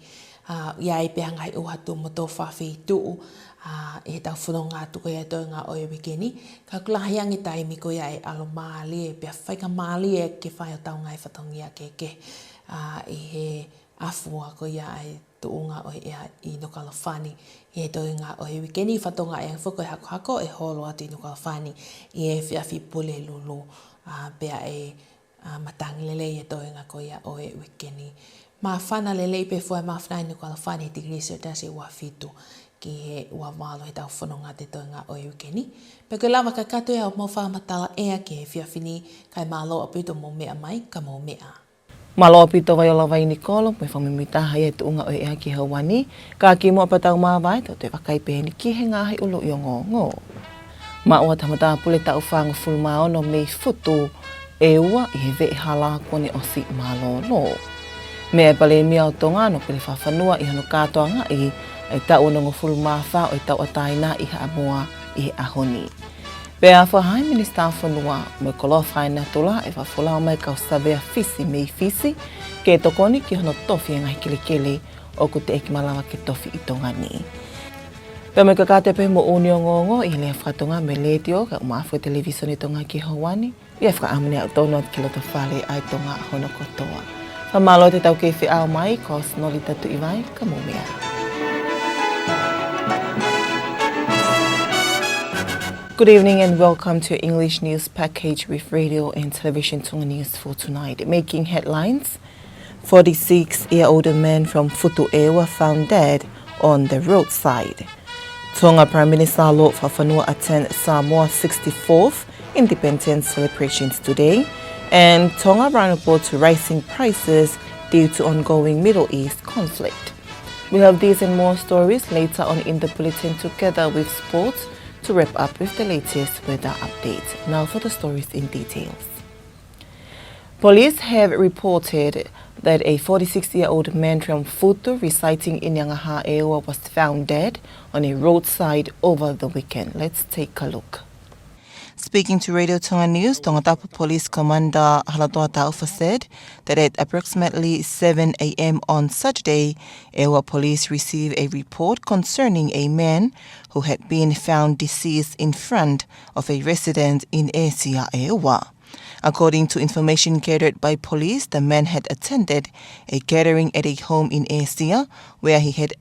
ʻa, ʻi ai pē ha ngaahi ʻuha tuʻu mo tō fafeituʻu, ʻa, ʻi heʻetau fononga atu ko ia toenga ʻo e uike ni, ka ʻoku lahi ange taimi ko ia ʻe ʻalomālie, pea faiʻanga mālie ke fai hotau ngaahi fatongia kehekehe, ʻa, ʻi he ʻafua ko ia ʻa e tuʻunga ʻo e ʻea ʻi Nukuʻalofa ni ʻi he toenga ʻo e uike ni, fakatonga ange foki ko e hakohako ʻe holo atu ʻi Nukuʻalofa ni ʻi he efiafi Pulelulu, ʻa, pea ʻe, ʻa, matangi lelei e toenga ko ia ʻo e uike ni. Māfana lelei pē fua e māfana ʻi Nukuʻalofa ni he tikilī selesiasi ʻe ua fitu ki he ua valu heʻetau fononga atu he toenga ʻo e uike ni. Pea ʻoku lava kakato ia homau fakamatala ʻea ki he efiafi ni, kae mālō ʻaupito hoʻomou meʻa mai, ka mou meʻa. Mālō ʻaupito Vaiola Vainikolo, mo e fakamuimuitaha ʻi he tuʻunga ʻo e ʻea ki he houa ni, ka kimuʻa pea tau māvae, tau toe vakai pē heni ki he ngaahi ʻuluʻi ongoongo. Maʻu ʻa e tama tāpule taʻu fāngofulu mā ono mei Futu ʻEua ʻi he veʻe hala kuo ne ʻosi mālōlō. Meʻa ʻa e Palēmia ʻo Tonga, Nōpele Fakafanua, ʻi hono kātoangaʻi e taʻu onongofulu mā fā ʻo e tauʻatāina ʻi Haʻamoa ʻi he ʻaho ni. Pea fakahā ʻe he Minisitā Fonua mo e Koloa Fakaenatula ʻe fakafolau mai e kau savea Fisi mei Fisi ke tokoni ki hono tofi e ngaahi kelekele ʻoku teʻeki malava ke tofi ʻi Tonga ni. Pea mo e kakato pē hoʻomou ʻū ongoongo ʻi he lea faka-Tonga mei he letiō kae ʻumaʻā foki e televīsone Tonga ki he houa ni, ʻe fakaʻamu ʻeni ʻa e tonu atu ki loto fale ʻa e Tonga hono kotoa. Fakamālō atu ʻetau kei feʻao mai, ko Sinolita Tuʻivai, ka mou meʻa. Good evening and welcome to English News Package with Radio and Television Tonga News for tonight. Making headlines, forty-six-year-old man from Futu ʻEua found dead on the roadside. Tonga Prime Minister Lord Fakafanua attend Samoa sixty-fourth independence celebrations today, and Tonga vulnerable to rising prices due to ongoing Middle East conflict. We have these and more stories later on in the bulletin, together with sports, to wrap up with the latest weather update. Now for the stories in details. Police have reported that a forty-six-year-old man from Futu residing in Niangahāʻeua was found dead on a roadside over the weekend. Let's take a look. Speaking to Radio Tonga News, Tongatapu Police Commander Halatoa Taufa said that at approximately seven a.m. on Saturday, ʻEua police received a report concerning a man who had been found deceased in front of a residence in ʻĒsia ʻEua. According to information gathered by police, the man had attended a gathering at a home in ʻĒsia where he had,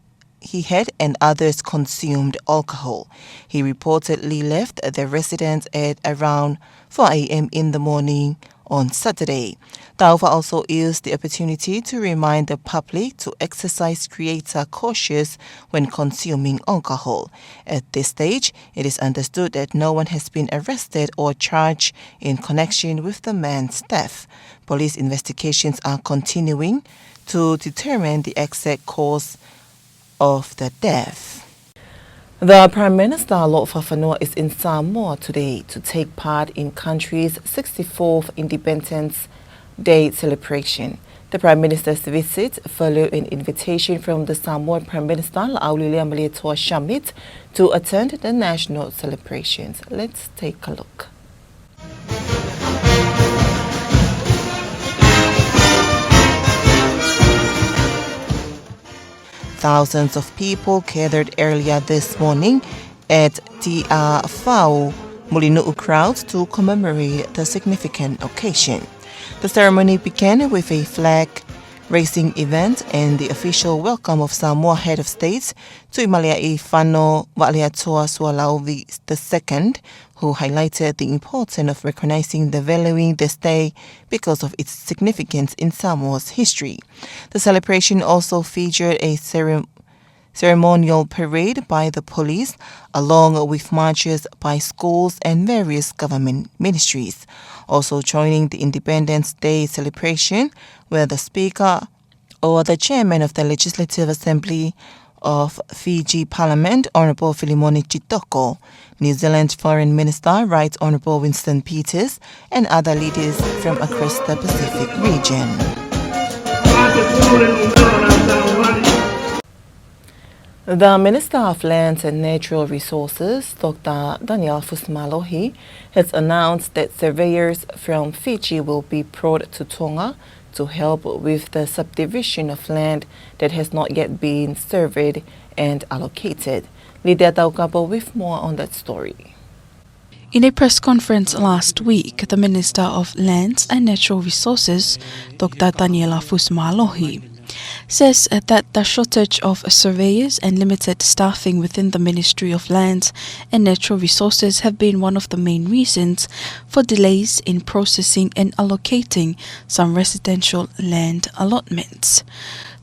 he had and others consumed alcohol. He reportedly left the residence at around four a.m. in the morning on Saturday. Taufa also used the opportunity to remind the public to exercise greater cautious when consuming alcohol. At this stage, it is understood that no one has been arrested or charged in connection with the man's death. Police investigations are continuing to determine the exact cause of the death. The Prime Minister, Lord Fakafanua, is in Samoa today to take part in country's sixty-fourth Independence Day celebration. The Prime Minister's visit followed an invitation from the Samoan Prime Minister, Laʻauli Leuatea Schmidt, to attend the national celebrations. Let's take a look. Thousands of people gathered earlier this morning at Tiafau Mulinu'u grounds to commemorate the significant occasion. The ceremony began with a flag raising event and the official welcome of Samoa Head of State, Tuʻimaleaʻi Fano Va'aleatoa Sualauvi the second, who highlighted the importance of recognizing the valuing this day because of its significance in Samoa's history. The celebration also featured a cere- ceremonial parade by the police, along with marches by schools and various government ministries. Also joining the Independence Day celebration were the Speaker or the Chairman of the Legislative Assembly of Fiji Parliament, Honourable Filimoni Jitoko, New Zealand Foreign Minister, Right Honourable Winston Peters, and other leaders from across the Pacific region. The Minister of Lands and Natural Resources, Doctor Taniela Fusimālohi, has announced that surveyors from Fiji will be brought to Tonga to help with the subdivision of land that has not yet been surveyed and allocated. Lydia Taukapo with more on that story. In a press conference last week, the Minister of Lands and Natural Resources, Doctor Taniela Fusimālohi, says that the shortage of surveyors and limited staffing within the Ministry of Lands and Natural Resources have been one of the main reasons for delays in processing and allocating some residential land allotments.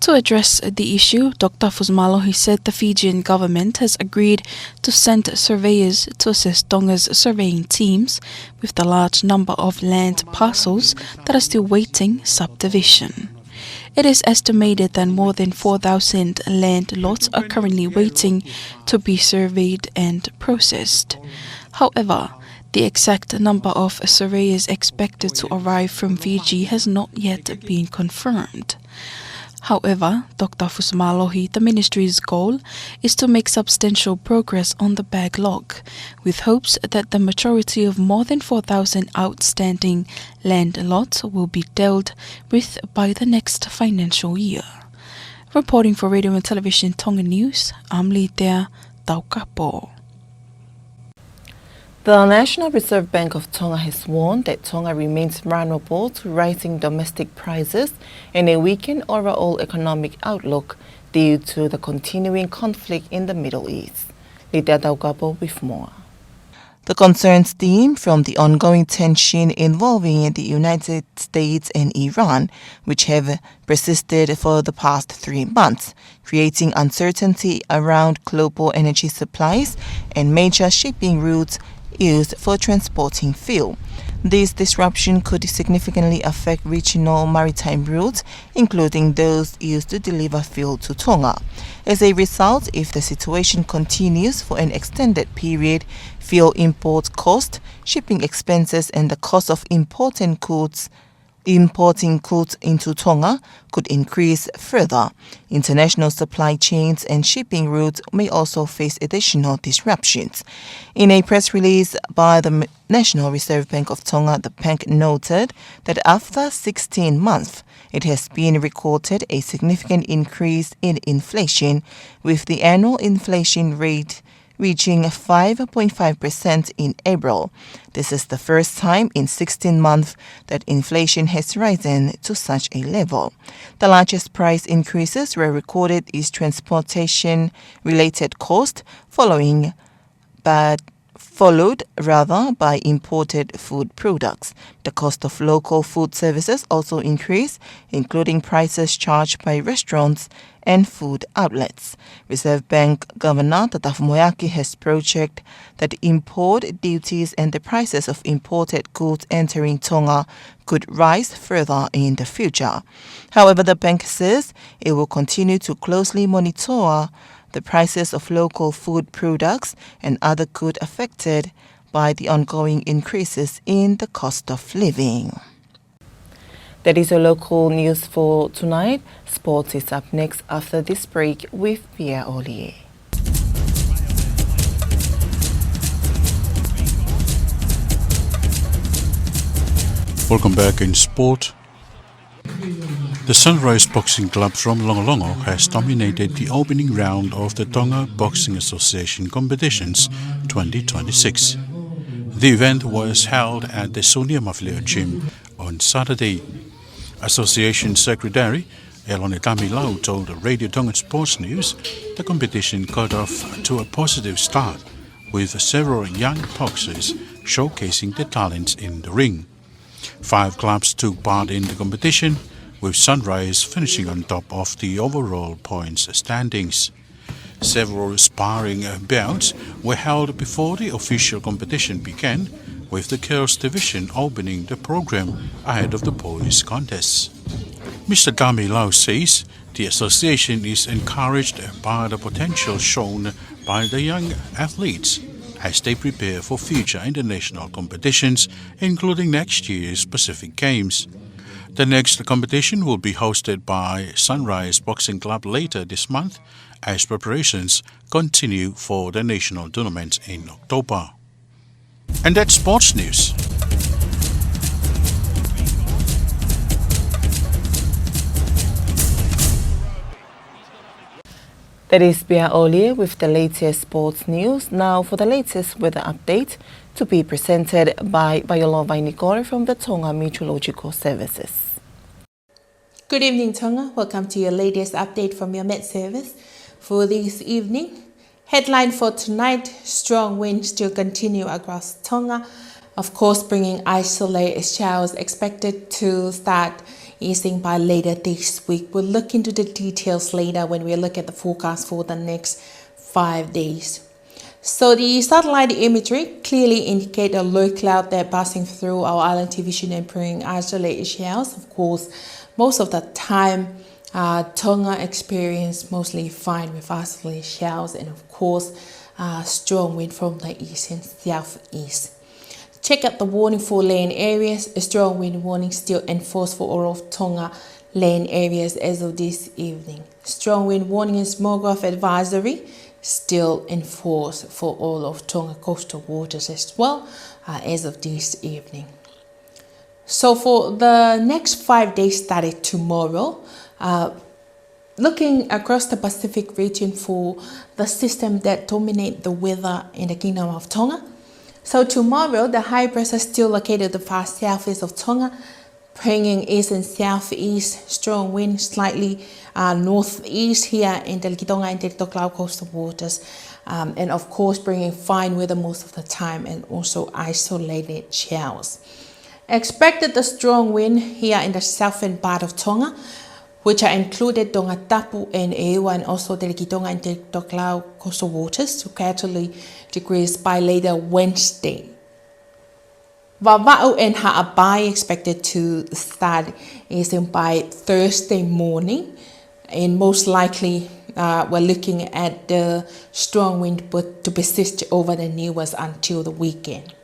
To address the issue, Doctor Fusimālohi said the Fijian government has agreed to send surveyors to assist Tonga's surveying teams with the large number of land parcels that are still waiting subdivision. It is estimated that more than four thousand land lots are currently waiting to be surveyed and processed. However, the exact number of surveyors expected to arrive from Fiji has not yet been confirmed. However, Doctor Fusimālohi, the ministry's goal is to make substantial progress on the backlog, with hopes that the majority of more than four thousand outstanding land lots will be dealt with by the next financial year. Reporting for Radio and Television Tonga News, I'm Lydia Taukapo. The National Reserve Bank of Tonga has warned that Tonga remains vulnerable to rising domestic prices and a weakened overall economic outlook due to the continuing conflict in the Middle East. Lydia Taukapo with more. The concerns stem from the ongoing tension involving the United States and Iran, which have persisted for the past three months, creating uncertainty around global energy supplies and major shipping routes used for transporting fuel. This disruption could significantly affect regional maritime routes, including those used to deliver fuel to Tonga. As a result, if the situation continues for an extended period, fuel import cost, shipping expenses, and the cost of important goods importing goods into Tonga could increase further. International supply chains and shipping routes may also face additional disruptions. In a press release by the M-, National Reserve Bank of Tonga, the bank noted that after sixteen months, it has been recorded a significant increase in inflation, with the annual inflation rate reaching five point five percent in April. This is the first time in sixteen months that inflation has risen to such a level. The largest price increases were recorded is transportation-related cost, following, but followed rather by imported food products. The cost of local food services also increased, including prices charged by restaurants and food outlets. Reserve Bank Governor Tatafu Moeaki has projected that import duties and the prices of imported goods entering Tonga could rise further in the future. However, the bank says it will continue to closely monitor the prices of local food products and other goods affected by the ongoing increases in the cost of living. That is your local news for tonight. Sports is up next after this break with Pierre Olie. Welcome back in sport. The Sunrise Boxing Club from Longolongo has dominated the opening round of the Tonga Boxing Association competitions twenty twenty-six. The event was held at the Sunia Mafileo Gym on Saturday. Association Secretary Elone Tamilau told the Radio Tongan Sports News the competition got off to a positive start, with several young boxers showcasing their talents in the ring. Five clubs took part in the competition, with Sunrise finishing on top of the overall points standings. Several sparring bouts were held before the official competition began, with the girls division opening the program ahead of the boys contest. Mister Tamilau says the association is encouraged by the potential shown by the young athletes as they prepare for future international competitions, including next year's Pacific Games. The next competition will be hosted by Sunrise Boxing Club later this month, as preparations continue for the national tournament in October. And that's sports news. That is Pia Olie with the latest sports news. Now for the latest weather update, to be presented by Vaiolo Vainikore from the Tonga Meteorological Services. Good evening, Tonga. Welcome to your latest update from your Met Service for this evening. Headline for tonight: strong winds still continue across Tonga, of course, bringing isolated showers expected to start easing by later this week. We'll look into the details later when we look at the forecast for the next five days. So the satellite imagery clearly indicate a low cloud that passing through our island division and bringing isolated showers. Of course, most of the time, uh, Tonga experience mostly fine with isolated showers and, of course, uh, strong wind from the east and southeast. Check out the warning for land areas. A strong wind warning still enforced for all of Tonga land areas as of this evening. Strong wind warning and small craft advisory still enforced for all of Tonga coastal waters as well, uh, as of this evening. So for the next five days, starting tomorrow, uh, looking across the Pacific region for the system that dominate the weather in the Kingdom of Tonga. So tomorrow, the high pressure still located the far southeast of Tonga, bringing east and southeast strong wind, slightly, uh, northeast here in the Liki Tonga and the Tokelau coastal waters, um, and of course bringing fine weather most of the time and also isolated showers. Expected the strong wind here in the southern part of Tonga, which are included Tongatapu and ʻEua, and also the Liki Tonga and the Tokelau coastal waters, to gradually decrease by later Wednesday. Vavaʻu and Haʻapai expected to start easing by Thursday morning, and most likely, uh, we're looking at the strong wind but to persist over the Niuas until the weekend.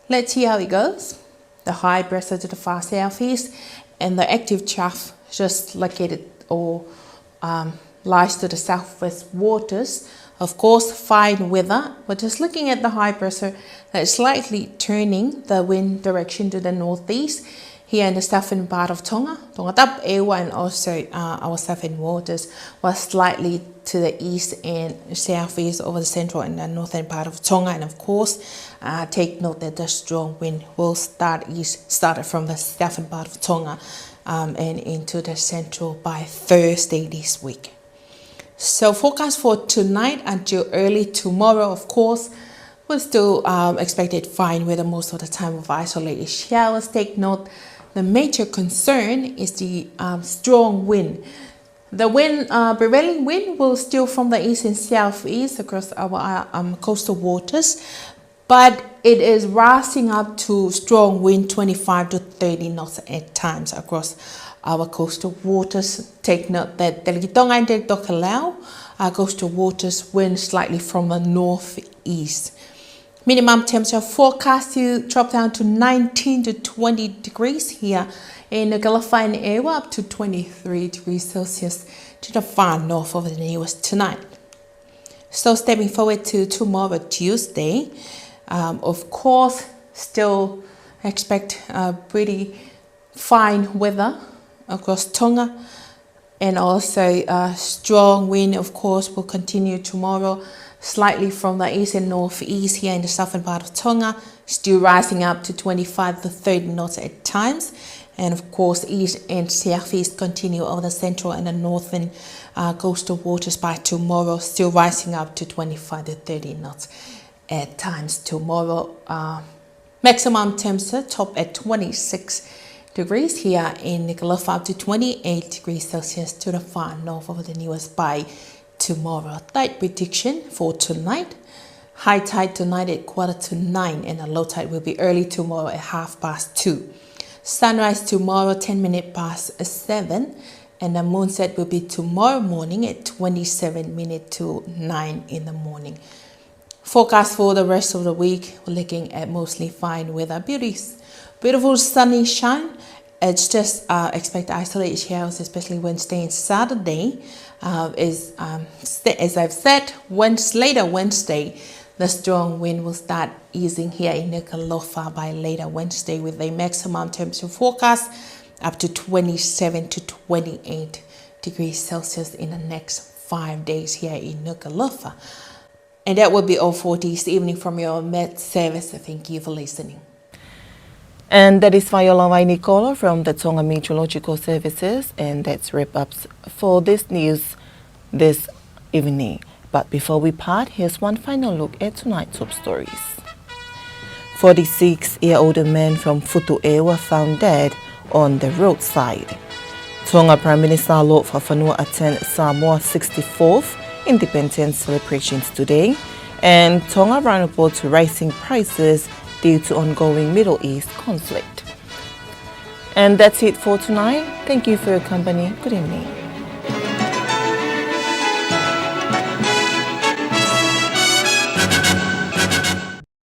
Let's see how it goes. The high pressure to the far southeast and the active trough just located or, um, lies to the southwest waters. Of course, fine weather. We're just looking at the high pressure that's slightly turning the wind direction to the northeast here in the southern part of Tonga, Tongatapu, ʻEua, and also, uh, our southern waters, while slightly to the east and southeast over the central and the northern part of Tonga. And of course, uh, take note that the strong wind will start east, start from the southern part of Tonga, um, and into the central by Thursday this week. So forecast for tonight until early tomorrow, of course, we're still, um, expected fine weather most of the time with isolated showers. Take note, the major concern is the, um, strong wind. The wind, uh, prevailing wind will still from the east and southeast across our, uh, um, coastal waters, but it is rising up to strong wind twenty-five to thirty knots at times across our coastal waters. Take note that the Liki Tonga and the Tokelau, uh, coastal waters wind slightly from the northeast. Minimum temperature forecast to drop down to nineteen to twenty degrees here in Nukuʻalofa and ʻEua, up to twenty-three degrees Celsius to the far north of the Niuas tonight. So stepping forward to tomorrow, Tuesday, um, of course, still expect, uh, pretty fine weather across Tonga. And also, uh, strong wind, of course, will continue tomorrow, slightly from the east and northeast here in the southern part of Tonga, still rising up to twenty-five to thirty knots at times. And of course, east and southeast continue over the central and the northern, uh, coastal waters by tomorrow, still rising up to twenty-five to thirty knots at times tomorrow. Uh, maximum temperature top at twenty-six degrees here in Nuku'alofa, up to twenty-eight degrees Celsius to the far north of the Niuas Bai tomorrow. Tide prediction for tonight. High tide tonight at quarter to nine, and the low tide will be early tomorrow at half past two. Sunrise tomorrow, ten minutes past seven, and the moonset will be tomorrow morning at twenty-seven minutes to nine in the morning. Forecast for the rest of the week, we're looking at mostly fine weather. Beauties, beautiful sunny shine. It's just, uh, expect isolated showers, especially Wednesday and Saturday. Uh, is, um, st-, as I've said, Wednes-, later Wednesday, the strong wind will start easing here in Nuku'alofa by later Wednesday, with a maximum temperature forecast up to twenty-seven to twenty-eight degrees Celsius in the next five days here in Nuku'alofa. And that will be all for this evening from your Met Service. Thank you for listening. And that is Viola Vainikolo from the Tonga Meteorological Services, and that's wrap ups for this news this evening. But before we part, here's one final look at tonight's top stories. Forty-six-year-old man from Futu'eu found dead on the roadside. Tonga Prime Minister Lord Fakafanua attend Samoa sixty-fourth independence celebrations today. And Tonga run reports rising prices due to ongoing Middle East conflict. And that's it for tonight. Thank you for your company. Good evening.